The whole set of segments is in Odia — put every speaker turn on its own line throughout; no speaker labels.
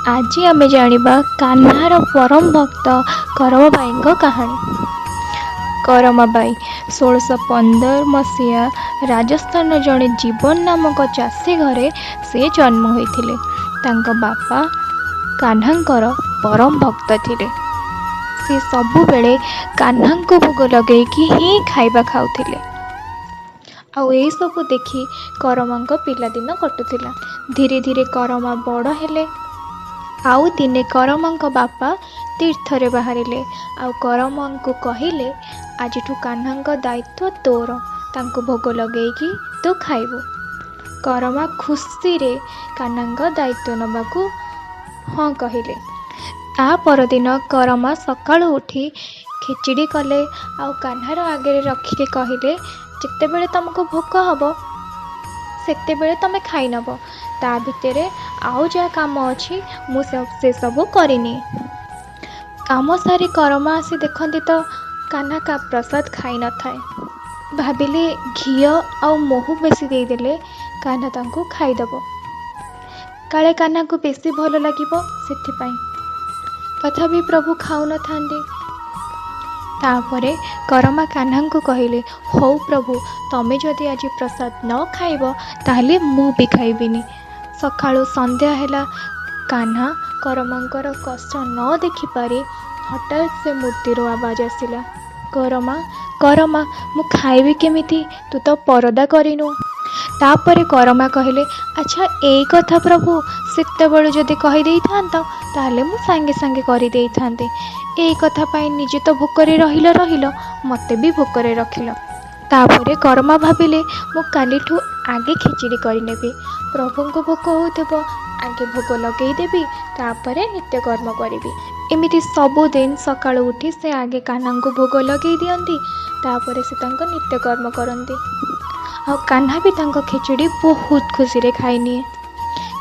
ଆଜି ଆମେ ଜାଣିବା କାହ୍ନାର ପରମ ଭକ୍ତ କରମାବାଈଙ୍କ କାହାଣୀ। କରମାବାଈ 1615 ମସିହା ରାଜସ୍ଥାନର ଜଣେ ଜୀବନ ନାମକ ଚାଷୀ ଘରେ ସେ ଜନ୍ମ ହୋଇଥିଲେ। ତାଙ୍କ ବାପା କାହ୍ନାଙ୍କର ପରମ ଭକ୍ତ ଥିଲେ। ସେ ସବୁବେଳେ କାହ୍ନାଙ୍କୁ ଭୋଗ ଲଗେଇକି ହିଁ ଖାଇବା ଖାଉଥିଲେ। ଆଉ ଏଇସବୁ ଦେଖି କରମାଙ୍କ ପିଲାଦିନ କଟୁଥିଲା। ଧୀରେ ଧୀରେ କରମା ବଡ଼ ହେଲେ। ଆଉ ଦିନେ କରମାଙ୍କ ବାପା ତୀର୍ଥରେ ବାହାରିଲେ ଆଉ କରମାଙ୍କୁ କହିଲେ, ଆଜିଠୁ କାହ୍ନାଙ୍କ ଦାୟିତ୍ୱ ତୋର, ତାଙ୍କୁ ଭୋଗ ଲଗେଇକି ତୁ ଖାଇବୁ। କରମା ଖୁସିରେ କାହ୍ନାଙ୍କ ଦାୟିତ୍ୱ ନେବାକୁ ହଁ କହିଲେ। ତା ପରଦିନ କରମା ସକାଳୁ ଉଠି ଖେଚିଡ଼ି କଲେ ଆଉ କାହ୍ନାର ଆଗରେ ରଖିକି କହିଲେ, ଯେତେବେଳେ ତୁମକୁ ଭୋକ ହେବ ସେତେବେଳେ ତୁମେ ଖାଇନେବ, ତା ଭିତରେ ଆଉ ଯାହା କାମ ଅଛି ମୁଁ ସେସବୁ କରିନିଏ। କାମ ସାରି କରମା ଆସି ଦେଖନ୍ତି ତ କାହ୍ନା ପ୍ରସାଦ ଖାଇନଥାଏ। ଭାବିଲେ ଘିଅ ଆଉ ମହୁ ବେଶୀ ଦେଇଦେଲେ କାହ୍ନା ତାଙ୍କୁ ଖାଇଦେବ, କାଳେ କାହ୍ନାକୁ ବେଶୀ ଭଲ ଲାଗିବ ସେଥିପାଇଁ। ତଥାପି ପ୍ରଭୁ ଖାଉନଥାନ୍ତି। ତାପରେ କରମା କାହ୍ନାଙ୍କୁ କହିଲେ, ହଉ ପ୍ରଭୁ, ତମେ ଯଦି ଆଜି ପ୍ରସାଦ ନ ଖାଇବ ତାହେଲେ ମୁଁ ବି ଖାଇବିନି। ସକାଳୁ ସନ୍ଧ୍ୟା ହେଲା, କାହ୍ନା କରମାଙ୍କର କଷ୍ଟ ନ ଦେଖିପାରି ହଠାତ୍ ସେ ମୂର୍ତ୍ତିରୁ ଆବାଜ ଆସିଲା, କରମା କରମା, ମୁଁ ଖାଇବି କେମିତି, ତୁ ତ ପରଦା କରିନୁ। ତାପରେ କରମା କହିଲେ, ଆଚ୍ଛା ଏଇ କଥା ପ୍ରଭୁ, ସେତେବେଳୁ ଯଦି କହିଦେଇଥାନ୍ତ ତାହେଲେ ମୁଁ ସାଙ୍ଗେ ସାଙ୍ଗେ କରିଦେଇଥାନ୍ତି। ଏଇ କଥା ପାଇଁ ନିଜେ ତ ଭୋକରେ ରହିଲ ରହିଲ, ମୋତେ ବି ଭୋକରେ ରଖିଲ। ତାପରେ କରମା ଭାବିଲେ, ମୁଁ କାଲିଠୁ ଆଗେ ଖେଚିଡ଼ି କରିନେବି, ପ୍ରଭୁଙ୍କୁ ଭୋକ ହେଉଥିବ, ଆଗେ ଭୋଗ ଲଗେଇଦେବି, ତାପରେ ନିତ୍ୟକର୍ମ କରିବି। ଏମିତି ସବୁଦିନ ସକାଳୁ ଉଠି ସେ ଆଗେ କାହ୍ନାଙ୍କୁ ଭୋଗ ଲଗେଇ ଦିଅନ୍ତି, ତାପରେ ସେ ତାଙ୍କ ନିତ୍ୟକର୍ମ କରନ୍ତି। ଆଉ କାହ୍ନା ବି ତାଙ୍କ ଖେଚୁଡ଼ି ବହୁତ ଖୁସିରେ ଖାଇନିଏ।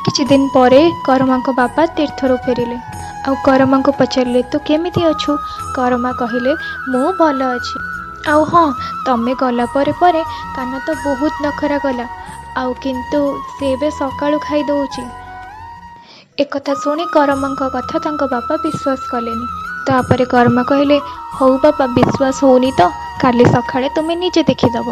କିଛି ଦିନ ପରେ କରମାଙ୍କ ବାପା ତୀର୍ଥରୁ ଫେରିଲେ ଆଉ କରମାଙ୍କୁ ପଚାରିଲେ, ତୁ କେମିତି ଅଛୁ? କରମା କହିଲେ, ମୁଁ ଭଲ ଅଛି। ଆଉ ହଁ, ତମେ ଗଲା ପରେ ପରେ କାହ୍ନା ତ ବହୁତ ନଖରା କଲା, ଆଉ କିନ୍ତୁ ସେ ଏବେ ସକାଳୁ ଖାଇଦେଉଛି। ଏକଥା ଶୁଣି କରମାଙ୍କ କଥା ତାଙ୍କ ବାପା ବିଶ୍ୱାସ କଲେନି। ତାପରେ କରମା କହିଲେ, ହଉ ବାପା, ବିଶ୍ୱାସ ହେଉନି ତ କାଲି ସକାଳେ ତୁମେ ନିଜେ ଦେଖିଦେବ।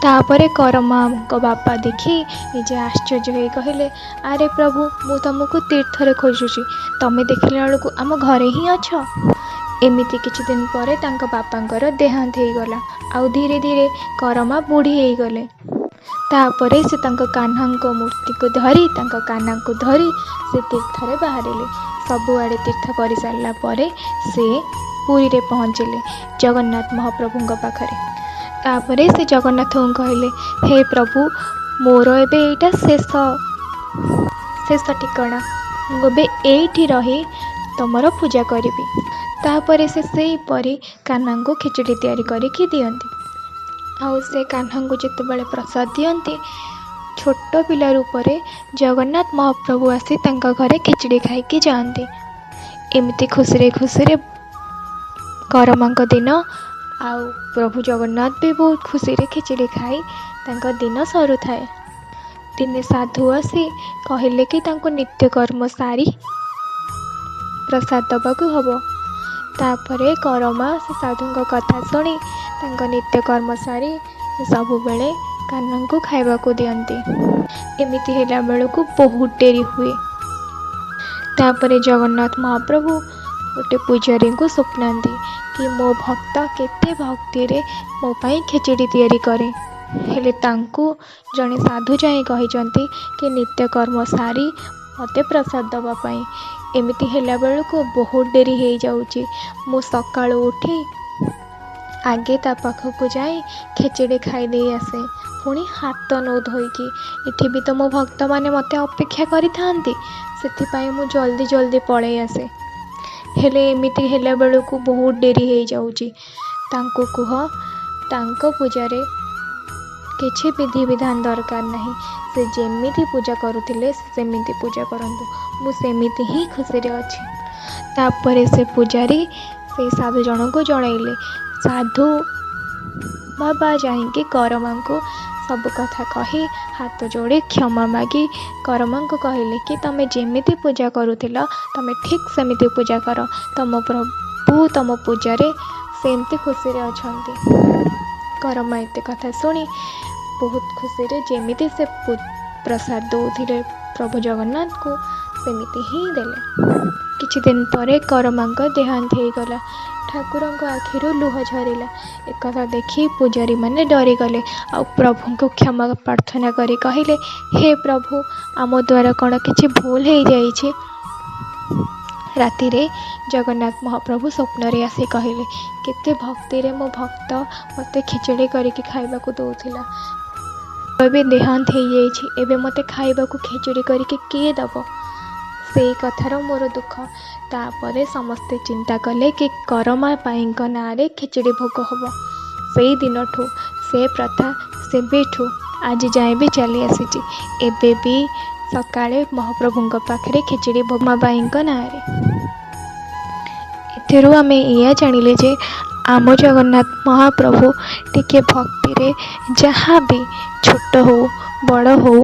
ତାପରେ କରମାଙ୍କ ବାପା ଦେଖି ନିଜେ ଆଶ୍ଚର୍ଯ୍ୟ ହେଇ କହିଲେ, ଆରେ ପ୍ରଭୁ, ମୁଁ ତୁମକୁ ତୀର୍ଥରେ ଖୋଜୁଛି, ତମେ ଦେଖିଲା ବେଳକୁ ଆମ ଘରେ ହିଁ ଅଛ। ଏମିତି କିଛି ଦିନ ପରେ ତାଙ୍କ ବାପାଙ୍କର ଦେହାନ୍ତ ହେଇଗଲା ଆଉ ଧୀରେ ଧୀରେ କରମା ବୁଢ଼ୀ ହେଇଗଲେ। ତାପରେ ସେ ତାଙ୍କ କାହ୍ନାଙ୍କ ମୂର୍ତ୍ତିକୁ ଧରି, ତାଙ୍କ କାହ୍ନାକୁ ଧରି ସେ ତୀର୍ଥରେ ବାହାରିଲେ। ସବୁଆଡ଼େ ତୀର୍ଥ କରିସାରିଲା ପରେ ସେ ପୁରୀରେ ପହଞ୍ଚିଲେ ଜଗନ୍ନାଥ ମହାପ୍ରଭୁଙ୍କ ପାଖରେ। ତାପରେ ସେ ଜଗନ୍ନାଥଙ୍କୁ କହିଲେ, ହେ ପ୍ରଭୁ, ମୋର ଏବେ ଏଇଟା ଶେଷ ଶେଷ ଠିକଣା, ମୁଁ ଏବେ ଏଇଠି ରହି ତୁମର ପୂଜା କରିବି। ତାପରେ ସେ ସେହିପରି କାହ୍ନାଙ୍କୁ ଖେଚୁଡ଼ି ତିଆରି କରିକି ଦିଅନ୍ତି। ଆଉ ସେ କାହ୍ନାଙ୍କୁ ଯେତେବେଳେ ପ୍ରସାଦ ଦିଅନ୍ତି, ଛୋଟ ପିଲା ରୂପରେ ଜଗନ୍ନାଥ ମହାପ୍ରଭୁ ଆସି ତାଙ୍କ ଘରେ ଖେଚୁଡ଼ି ଖାଇକି ଯାଆନ୍ତି। ଏମିତି ଖୁସିରେ ଖୁସିରେ କରମାଙ୍କ ଦିନ, ଆଉ ପ୍ରଭୁ ଜଗନ୍ନାଥ ବି ବହୁତ ଖୁସିରେ ଖେଚୁଡ଼ି ଖାଇ ତାଙ୍କ ଦିନ ସରୁଥାଏ। ଦିନେ ସାଧୁ ଆସି କହିଲେ କି ତାଙ୍କୁ ନିତ୍ୟକର୍ମ ସାରି ପ୍ରସାଦ ଦେବାକୁ ହେବ। ତାପରେ କରମା ସେ ସାଧୁଙ୍କ କଥା ଶୁଣି ତାଙ୍କ ନିତ୍ୟକର୍ମ ସାରି ସେ ସବୁବେଳେ କାହ୍ନାଙ୍କୁ ଖାଇବାକୁ ଦିଅନ୍ତି। ଏମିତି ହେଲା ବେଳକୁ ବହୁତ ଡେରି ହୁଏ। ତାପରେ ଜଗନ୍ନାଥ ମହାପ୍ରଭୁ ଗୋଟେ ପୂଜାରୀଙ୍କୁ ସ୍ୱପ୍ନାନ୍ତି କି ମୋ ଭକ୍ତ କେତେ ଭକ୍ତିରେ ମୋ ପାଇଁ ଖେଚୁଡ଼ି ତିଆରି କରେ, ହେଲେ ତାଙ୍କୁ ଜଣେ ସାଧୁ ଯାଇ କହିଛନ୍ତି କି ନିତ୍ୟକର୍ମ ସାରି ମୋତେ ପ୍ରସାଦ ଦେବା ପାଇଁ। ଏମିତି ହେଲା ବେଳକୁ ବହୁତ ଡେରି ହେଇଯାଉଛି। ମୁଁ ସକାଳୁ ଉଠି ଆଗେ ତା ପାଖକୁ ଯାଇ ଖେଚୁଡ଼ି ଖାଇଦେଇ ଆସେ, ପୁଣି ହାତ ନ ଧୋଇକି। ଏଠି ବି ତ ମୋ ଭକ୍ତମାନେ ମୋତେ ଅପେକ୍ଷା କରିଥାନ୍ତି, ସେଥିପାଇଁ ମୁଁ ଜଲ୍ଦି ଜଲ୍ଦି ପଳେଇ ଆସେ। ହେଲେ ଏମିତି ହେଲା ବେଳକୁ ବହୁତ ଡେରି ହେଇଯାଉଛି। ତାଙ୍କୁ କୁହ ତାଙ୍କ ପୂଜାରେ କିଛି ବିଧିବିଧାନ ଦରକାର ନାହିଁ, ସେ ଯେମିତି ପୂଜା କରୁଥିଲେ ସେ ସେମିତି ପୂଜା କରନ୍ତୁ, ମୁଁ ସେମିତି ହିଁ ଖୁସିରେ ଅଛି। ତାପରେ ସେ ପୂଜାରୀ ସେଇ ସାଧୁ ଜଣଙ୍କୁ ଜଣେଇଲେ। ସାଧୁ ବାବା ଯାଇକି କରମାଙ୍କୁ ସବୁ କଥା କହି ହାତ ଯୋଡ଼ି କ୍ଷମା ମାଗି କରମାଙ୍କୁ କହିଲେ କି ତମେ ଯେମିତି ପୂଜା କରୁଥିଲ, ତମେ ଠିକ୍ ସେମିତି ପୂଜା କର। ତମ ପ୍ରଭୁ ତମ ପୂଜାରେ ସେମିତି ଖୁସିରେ ଅଛନ୍ତି। କରମା ଏତେ କଥା ଶୁଣି ବହୁତ ଖୁସିରେ ଯେମିତି ସେ ପ୍ରସାଦ ଦେଉଥିଲେ ପ୍ରଭୁ ଜଗନ୍ନାଥଙ୍କୁ, ସେମିତି ହିଁ ଦେଲେ। କିଛି ଦିନ ପରେ କରମାଙ୍କ ଦେହାନ୍ତ ହେଇଗଲା। ଠାକୁରଙ୍କ ଆଖିରୁ ଲୁହ ଝରିଲା। ଏକଥା ଦେଖି ପୂଜାରୀମାନେ ଡରିଗଲେ ଆଉ ପ୍ରଭୁଙ୍କୁ କ୍ଷମା ପ୍ରାର୍ଥନା କରି କହିଲେ, ହେ ପ୍ରଭୁ, ଆମ ଦ୍ୱାରା କ'ଣ କିଛି ଭୁଲ ହେଇଯାଇଛି? ରାତିରେ ଜଗନ୍ନାଥ ମହାପ୍ରଭୁ ସ୍ୱପ୍ନରେ ଆସି କହିଲେ, କେତେ ଭକ୍ତିରେ ମୋ ଭକ୍ତ ମୋତେ ଖେଚେଡ଼ି କରିକି ଖାଇବାକୁ ଦେଉଥିଲା, ଏବେ ଦେହାନ୍ତ ହେଇଯାଇଛି, ଏବେ ମୋତେ ଖାଇବାକୁ ଖେଚୁଡ଼ି କରିକି କିଏ ଦେବ? ସେଇ କଥାର ମୋର ଦୁଃଖ। ତାପରେ ସମସ୍ତେ ଚିନ୍ତା କଲେ କି କରମା ବାଇଙ୍କ ନାଁରେ ଖେଚେଡ଼ି ଭୋଗ ହେବ। ସେଇ ଦିନଠୁ ସେ ପ୍ରଥା ସେବେଠୁ ଆଜି ଯାଏଁ ବି ଚାଲି ଆସିଛି। ଏବେ ବି ସକାଳେ ମହାପ୍ରଭୁଙ୍କ ପାଖରେ ଖେଚେଡ଼ି ଭୋଗ ବାଇଙ୍କ ନାଁରେ। ଏଥିରୁ ଆମେ ଏଇଆ ଜାଣିଲେ ଯେ ଆମ ଜଗନ୍ନାଥ ମହାପ୍ରଭୁ ଟିକେ ଭକ୍ତିରେ ଯାହା ବି ଛୋଟ ହଉ ବଡ଼ ହଉ